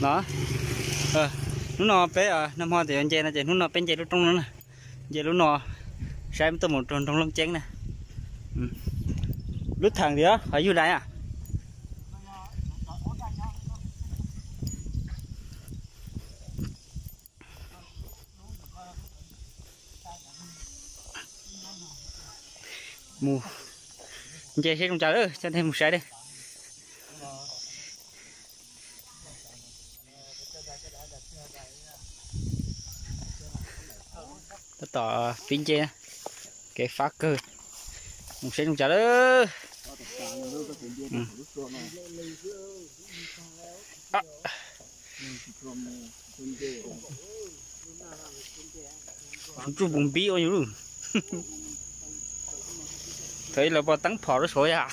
No, hnub no peb nag hmo tias yuav nce no ces hnub no peb nce lub roob no na. Nce lub no saib tuaj mus rau nroog Looj Ceeb na. Lub theem tias qhov yug dais a. Mus nce seb zoo cas lawm, coj nej mus saib dab. Tab tom pib nce, kev fab kawg. Mus seb zoo cas lawm. Tsuj pus npib ua yus lawm. Thaum ub lawv puas teeb phom rau saud yam.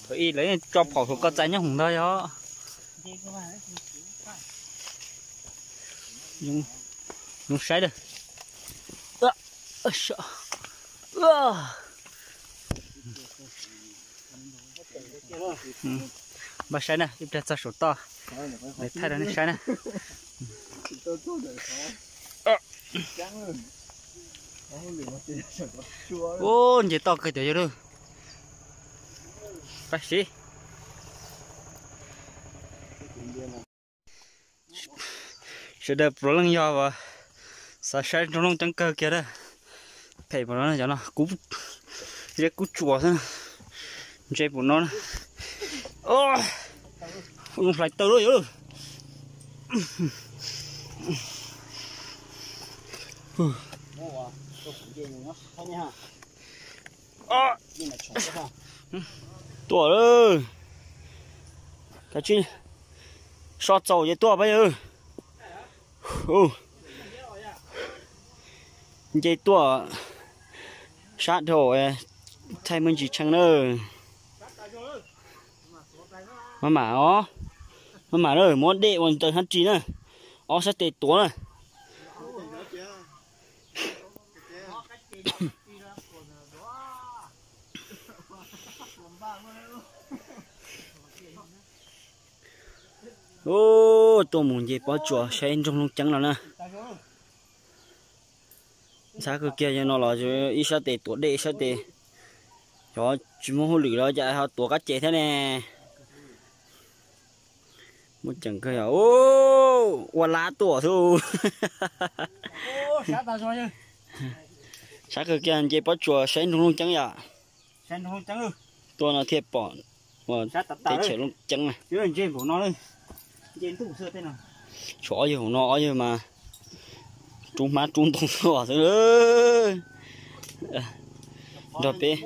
Thaum ub lawv yeej tso phom hauv koj txais nyob hoom ntag yog. Zoo saib da. Npaj saib na, ib pliag txog saum toj, lawv thaij rau nej saib na. Ub, nce toj kawg cov yawg lawm. Pab siv. Sawv daws puav leej yog xav saib nroog Looj Ceeb kawg kiag na. Phem mus no cov no, kub, zeb kub tsuas xwb. Ntse pum no na. Hlais taw lawm yog. Tuaj lawm. Kav tsij so txaus ces tuaj pab yawg. Nce tuaj sab dhau, thaij me ntsis tshee na. Maj mam os, maj mam na, muab dej ua ntawd hab ris na, ob sab tes tuav na. Ub, tuaj mus nce pob tsuas saib nroog Looj Ceeb los na. Ntxhab kawg kiag no los ib sab tes tuav dej ib sab tes, xyov tsis muaj hauj lwm los cas ho tuav kab ces thiab ne. Muaj ceem kawg yom. Ua lab tuaj xwb. Sab kawg kiag nce pob tsuas saib nroog Looj Ceeb yom. Tuaj no thiaj pom teb chaws Looj Ceeb na. Tshuav ob yawg hauv no ob yawg mas rub hmab rub ntoo xwb. Nrog peb,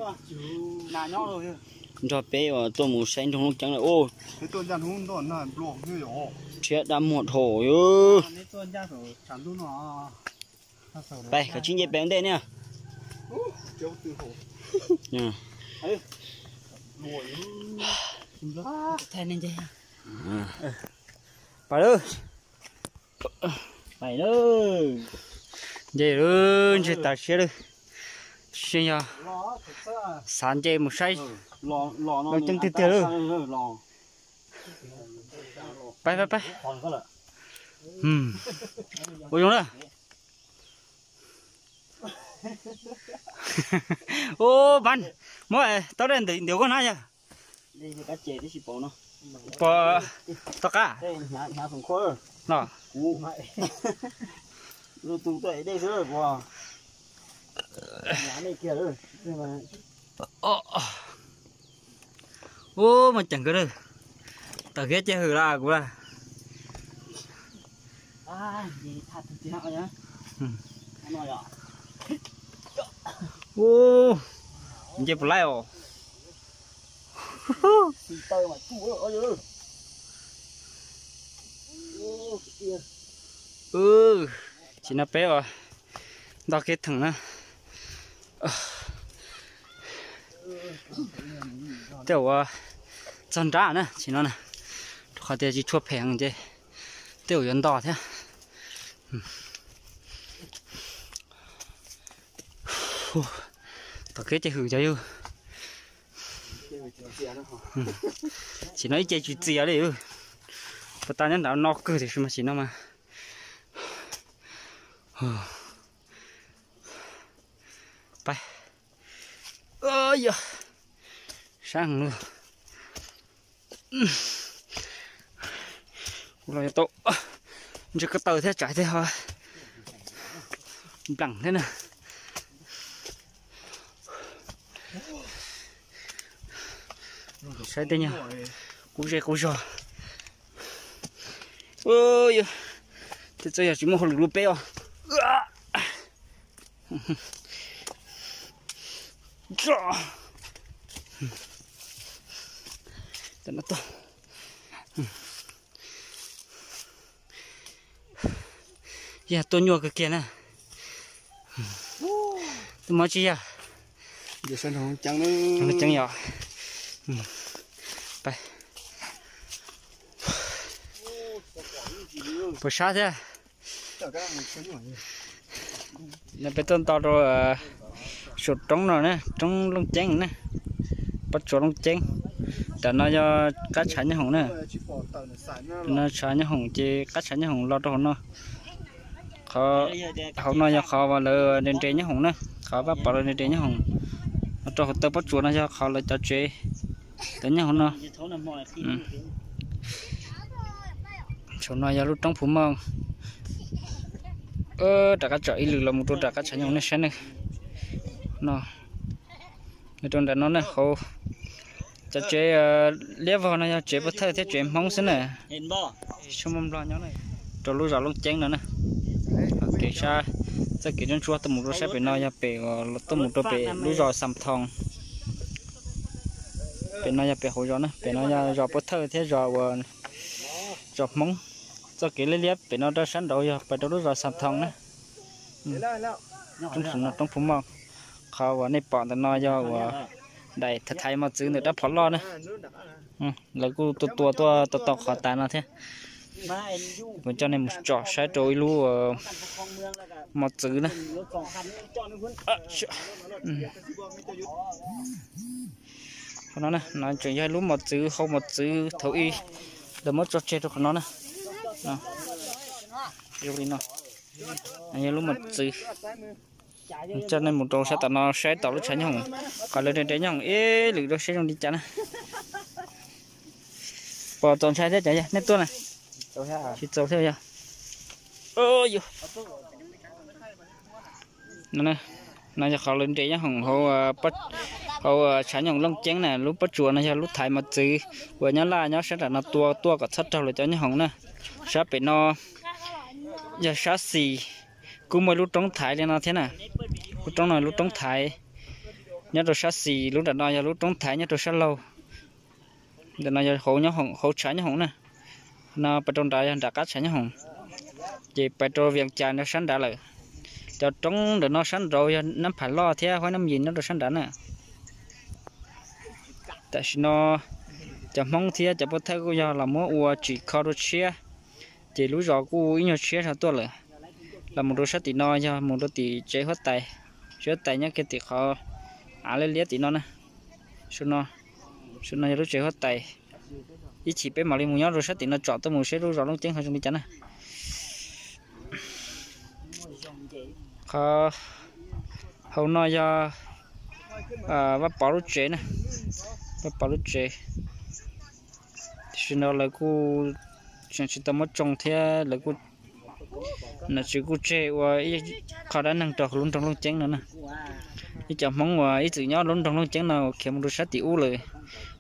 nrog peb uas tuaj mus saib nroog Looj Ceeb lawm. Rhiab dab muag dhau. Pais, koj tsis nce pem ntej ne. Pais lawm. Pais lawm. Nce lawm, ntseg tas siab lawm. Tsis yog xav nce mus saib Looj Ceeb tiag tiag lawm. Pais, pais, pais. Ua zoo na. Ub, Npab, muab taub dej ntiav koj na yog. Pom toj qab no. Ub, muaj ceem kawg lawm. Tawm kiag ces hwm los kuv lawm. Ub, nce puas laij os. Tsis no peb ua ntog kev theem na. Tej uas txog nrab na, tsis no na, rau qhov tias tsis tshua phem ces tej uas yuav ntog thiab. Tom kev ces hwm cov yug. Sim no ib ce tsis txias li. Puas tas nyob nram no kawg tiam sis mas sim no mas. Pab. Yog sab heev lawm. Kuv los yuav tau ntsw ko taw thiab tsaiv thiab ho npleem thiab na. Saib tej nyuag qub zej qub zog. Yog tej txoj yog tsis muaj hauj lwm lub peb os. Yog tuaj nyuaj kawg kiag na. Tuaj mob tsis yog. Ceeb yom. Puas sab thiab? No peb tuaj nto rau saum roob no na, roob Looj Ceeb na, pob tsuas Looj Ceeb. Nram no yog qab tshav nyob hoom na. No tshav nyob hoom ces qab tshav nyob hoom los rau hauv no. Qhov hauv no yog qhov uas lawv nres nres nyob hoom na, qhov Vaj Pov lawv nres nres nyob hoom. Los rau hauv taw pob tsuas no yog qhov lawv cov tsev, lawv nyob hauv no. Saum no yog lub roob Phu Mooj. Rov qab tsom ib lwm los mus rau nram qab tshav nyob hoom nej saib ne. No, rau nram no na, hauv cov tsev liab vog no yog tsev pov thawj thiab tsev Hmoob xwb na. Tsis muaj Nplog nyob na. Rau lub zos Looj Ceeb no na. Kev sab, txoj kev ntsuab ntsuab tuaj mus rau sab pem no yog pem, tuaj mus rau pem lub zos Xam Thoo. Pem no yog pem hauv zos na, pem no yog zos pov thawj thiab zos uas zos Hmoob. Txoj kev liab liab pem no rau sab nraud yog pem rau lub zos Xam Thoo na. Roob Phu Mooj, qhov uas nej pom ntawm no yog uas daim thaiv mos txwv ntawm rab phom loj na. Lawv kuj tua tua tuaj tau tau qhov tas no thiab. Kuv coj nej mus tsom saib rau ib lub mos txwv na. Qhov no na, no tseem yog lub mos txwv, hau mos txwv thaum ub lawv muab tso tseg rau qhov no na. Zoo li no, yog lub mos txwv. Coj nej mus rau sab tom no saib tom lub tshav nyob hoom, qhov lawv nres nres nyob hoom ib lwm rau saib zoo li cas na. Pom txaus ntshai thiab cov yog nej tuaj na. Tsis txaus thiab yog. No yog qhov lawv nres nyob hoom, hauv tshav nyob hoom Looj Ceeb na, lub pob tsuas no yog lub thaiv mos txwv uas nyob Laj nyob sab nram no tua tuaj kom txhob raug lawv cov nyob hoom na. Sab pem no yog sab xis, kuj muaj lub roob thaiv li no thiab na. Lub roob no lub roob thaiv nyob rau sab xis, lub nram no yog lub roob thaiv nyob rau sab laug. Ntawm no yog hauv tshav nyob hoom na. No pais rau nrad yog nram qab tshav nyob hoom, ces pais rau Vias Cas nyob sab nrad lawm. Cov roob ntawm no sab nraud yog Nab Pham Loj thiab Huab Nab Yis nyob rau sab nrad na. Tam sim no cov Hmoob thiab cov pov thawj kuj yog los muab ua tsim kho rau tshiab, ces lub zos kuj ib nyuag tshiab zog tuaj lawm. Los mus rau sab tim no yog mus rau tim tsev huab tais, tsev huab tais nyob kiag tim qhov av liab liab tim no na. Saum no yog lub tsev huab tais. Ib chim peb mam li mus nyob rau sab tim no tsom tuaj mus saib lub zos Looj Ceeb ho zoo li cas na. Qhov hauv no yog Vaj Pov lub tsev na, Vaj Pov lub tsev. Tam sim no lawv kuj tseem tsis tau muab tsoo thiab lawv kuj, nom tswv kuj tseg ua ib qho dab neeg rau lub nroog Looj Ceeb no na. Ib cov Hmoob uas ib txwm nyob lub nroog Looj Ceeb no uas khiav mus rau sab tim ub lawm,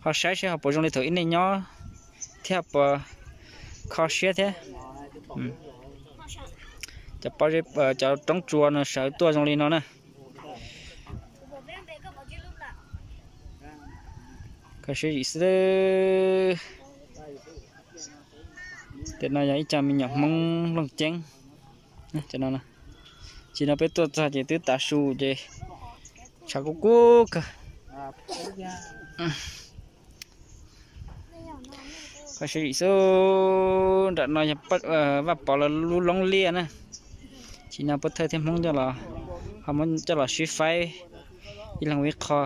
ho saib seb ho puas zoo li thaum ub nej nyob thiab puas kho siab thiab. Cov pob zeb, cov roob tsua no sawv tuaj zoo li no na. Kho siab zim xwb. Tej no yog ib co me nyuam Hmoob Looj Ceeb. Tam no peb tuaj txog ces twb tav su ces tshav kub kub kawg. Kho siab zim xwb. Nram no yog Vaj Pov lawv lub loob liaj na. Tam sim no pov thawj thiab Hmoob coj los, ho muab coj los sib faib Ib leeg ua ib qho.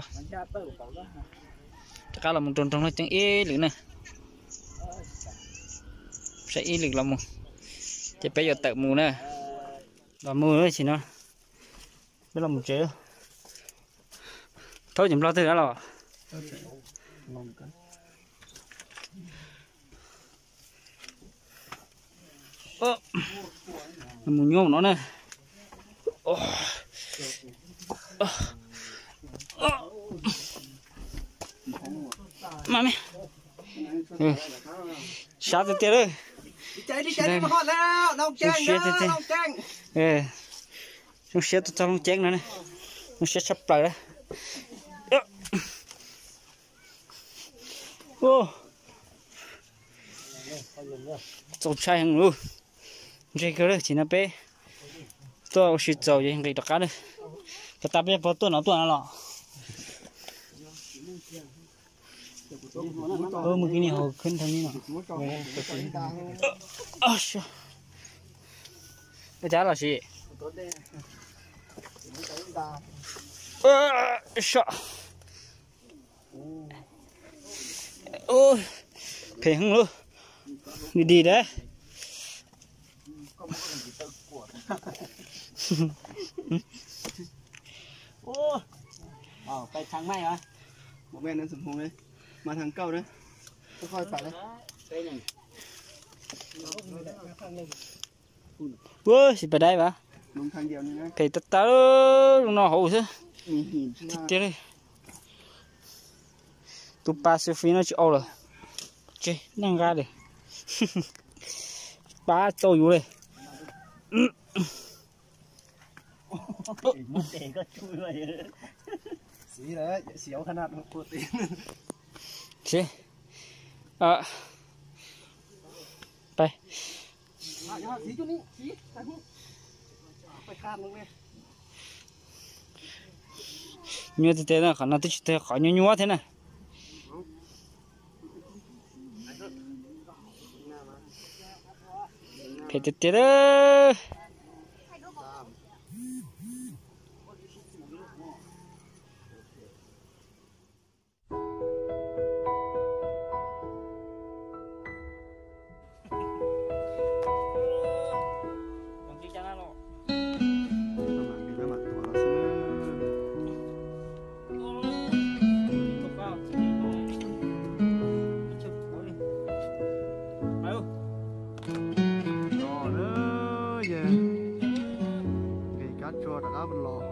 Rov qab los mus rau nroog Looj Ceeb ib lwm na. Saib ib lwm los mus, ces peb yuav tawm mus na. Los mus tsis no, peb los mus tsev. Thaub cov nplog twg dab los? Mus nyuaj no na. Sab tiag tiag lawm. Zoo siab tuaj txog Looj Ceeb no, zoo siab tshaj plaws lawm. Txaus ntshai heev lawm. Ntseg kawg lawm, tsis no peb tuaj ua si txaus ces nqis rov qab na. Puas tas peb puas tuaj no tuaj no los? Mus kiv ni hauv khwb thab ni no. Ua cas los sis? Phem heev lawm. Di di dab. Ua tsis pais dai vas. Phem tag tag, zoo no hauv xwb. Tiag tiag li. Tus pas xwb fi no tsis au lawm. Tsis neej nqa li. Pab tau yus li. Pais. Nyuaj tiag tiag, qhov no twb tsis tau qhov nyuaj nyuaj thiab na. Phem tiag tiag. Nqis kab tsua rov qab los.